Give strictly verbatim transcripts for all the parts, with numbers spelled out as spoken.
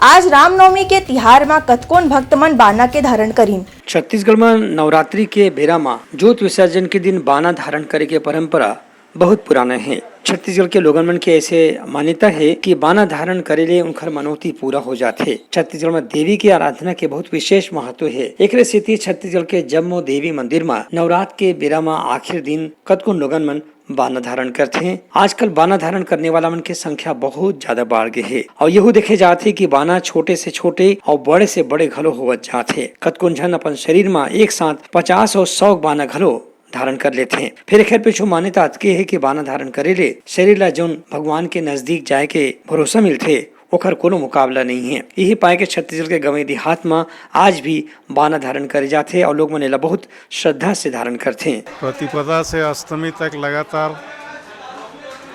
आज रामनवमी के तिहार म कतकोन भक्त मन बाना के धारण करिन। छत्तीसगढ़ म नवरात्रि के बेरा म जोत विसर्जन के दिन बाना धारण करे के परंपरा बहुत पुराना हे। छत्तीसगढ़ के लोगन मन के ऐसे मान्यता हे कि बाना धारण करे ले उनकर मनौती पूरा हो जाथे। छत्तीसगढ़ म देवी के आराधना के बहुत विशेष महत्व हे। एकरे सेती छत्तीसगढ़ के जम्मो देवी मंदिर म नवरात्र के बेरा म आखिर दिन कतकोन लोगन मन बाना धारण करथे। आजकल बाना धारण करने वाला मन के संख्या बहुत ज्यादा बाढ़ गे हे और यहू देखे जाथे कि बाना छोटे से छोटे और बड़े से बड़े घलो होवत जाथे। कतकोन झन अपन शरीर म एक साथ पचास और सौ बाना घलो धारण कर लेथे। फेर एखर पीछू मान्यता अतके हे कि बाना धारण करे ले शरीर ला जौन भगवान के नजदीक जाए के भरोसा मिलथे, ओखर कोनो मुकाबला नहीं हे। यही पाए के छत्तीसगढ़ के गंवई देहात म आज भी बाना धारण करे जाथे और लोग मन एला बहुत श्रद्धा से धारण करथे। प्रतिपदा से अष्टमी तक लगातार,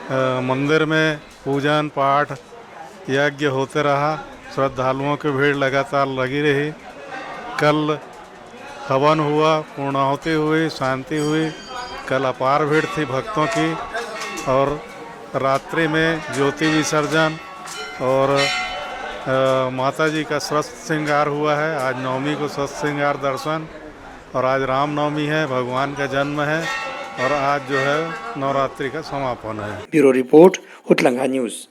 अ, मंदिर में पूजन पाठ, यज्ञ होते रहा। श्रद्धालुओं की भीड़ लगातार लगी रही। कल हवन हुआ, पूर्णाहुति हुई, शांति हुई। कल अपार भीड़ थी भक्तों की और रात्रि में ज्योति विसर्जन और, अ, माता जी का सृष्ट श्रृंगार हुआ है। आज नवमी को सृष्ट श्रृंगार दर्शन और आज रामनवमी है, भगवान का जन्म है और आज जो है नवरात्रि का समापन है। ब्यूरो रिपोर्ट, उतलंगा न्यूज़।